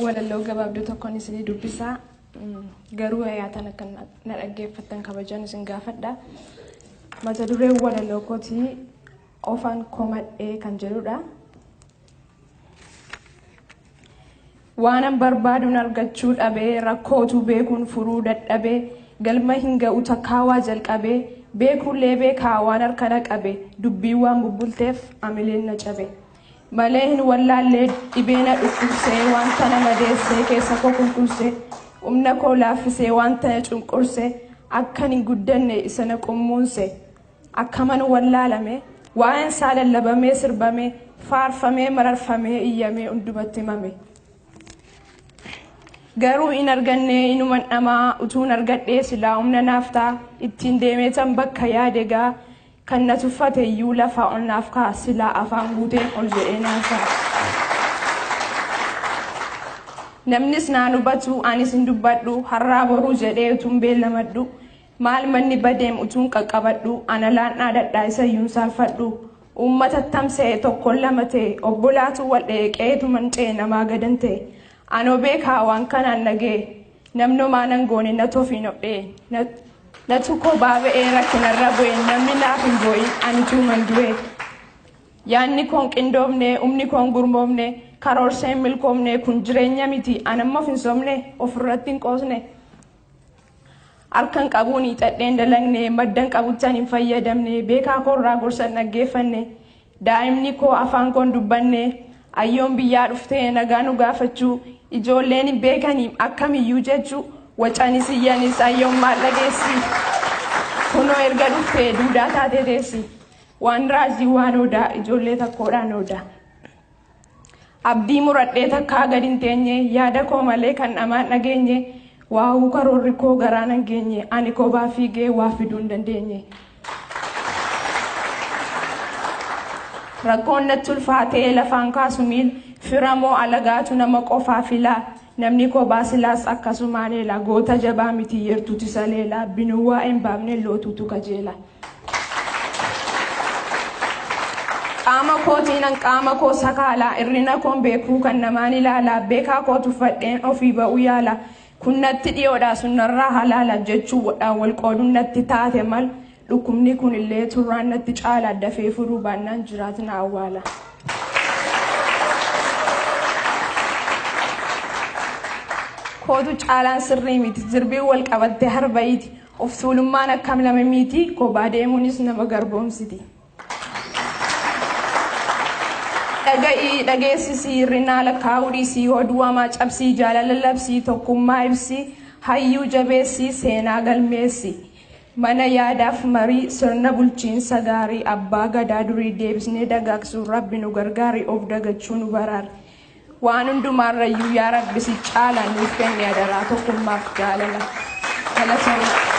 Walaloo gabaabduu tokkoon isinii dubbisaa. Garuu yaatan akka na dhaggeeffattan kabajaan isin gaafadha. Mata dureen walaloo kootii "Ofan komadhee" kan jedhudha. Waanan barbaaduun argachuu dhabee, rakkootu beekuun furuu dadhabee, galma hin ga'u takkaawaa jalqabee, beekullee beekaa waan harka qabe, dubbiin waan bubbulteef amileen na cabe. Malee hin wallaallee, dhibee na dhukkubsee, wanta na madeessee, keessa koo qulqulsee, humna koo laaffisee, wanta na cunqursee, akkan hin guddanne isa na qummuunse. Akkaman wallaalame waa'een isaa lallabamee, sirbamee, faarfamee, mararfamee, iyyamee, hundumatti himame. Garuu hin arganne, inuman dhamaa. Utuun argadhee silaa humna naaf ta'a, ittiin deemee tan bakka yaade gaa. Kan na tuffate iyyuu lafaa ol naaf ka'a, silaa afaan guuteen ol jedhee naaf ta'a. Namnis naan hubatu, anis hin dubbadhu, har'aa boruu jedhee utuun beellamadhu, maal manni badeem utuun qaqqabadhu, ana laan dhaadadhaa, isa iyyuu saalfadhu. Uummata tamsa'e tokkoon lama ta'e, obbolaatu wal dha'e, qe'eetu manca'e, namaa gadan ta'e. Anoo beekaa waan kanaan dhaga'e, namni nan goone na tofiin of dha'e, natu kophaa ba'ee rakkinarra bu'e, namni naaf hin boo'in, ani tuuman du'e. Yaanni koon qindoomne, humni koon gurmoomne, karoorsee hin milkoomne, kun jireenya miti, anamma of hin sobne, ofirratti hin qoosne. Harkan qabuun hiixadheen dalagne, maddan qabuttan hin fayyadamne, beekaa koorraa gorsa hin dhaggeeffanne, daa'imni koo afaan koon dubbanne, ayyoon biyyaa dhuftee nagaa nu gaafachuu, ijoolleen hin beekanii akkamiyyuu jechuu, wacanis iyyanis ayyoon maal dhageessi? Kunoo erga dhuftee duudaa taatee teessi. Waan raajii waan odaa ijoollee takkoodhaan odaa. Abdii muradhee takkaa gadi hin teenye, yaada koo malee kan namaan dhageenye, waa'uu karoorri koo garaan hin geenye, ani kophaa fiigee waa fiduu hin dandeenye. Rakkoon natti ulfaatee lafaan kaasu miil, firamoo alagaatu nama qofaa filaa, namni kophaa silaas akkasumaan eela, goota jabaa miti yertuuti saleela, binuu waa hin baafne lootuutu kajeela. Qaama kootiin qaama koo sakaalaa, hirrina koon beekuu kan namaan ilaala, beekaa koo tuffadheen ofii ba'uu yaala, kun natti dhiyoodha, sunnarraa halaala jechuudhaan wal qooduun natti taate mal, dhukkubni kun illee turraan natti caala, dafee furuu baannaan jiraatina awwaala. Kootu caalaan sirrii miti, jirbiin wal qabattee harba'iiti, of tuulummaan akkam lama miti, kophaa deemuunis nama garboomsiti. Dhaga'ii dhageessisii, hirrinaa lakkaa'uu dhiisii, oduu hamaa cabsii, jaalala labsii, tokkummaa ibsii, hayyuu jabeessii, seenaa galmeessi. Mana yaadaaf marii, sirna bulchiinsa gaarii, abbaa gadaa durii deebisnee dagaagsuun Rabbi nu gargaari, of dagachuu nu baraari. Waan hundumaarrayyuu yaa Rabbi si caala nuuf kenni adaraa tokkummaaf jaalala. Galatoomna.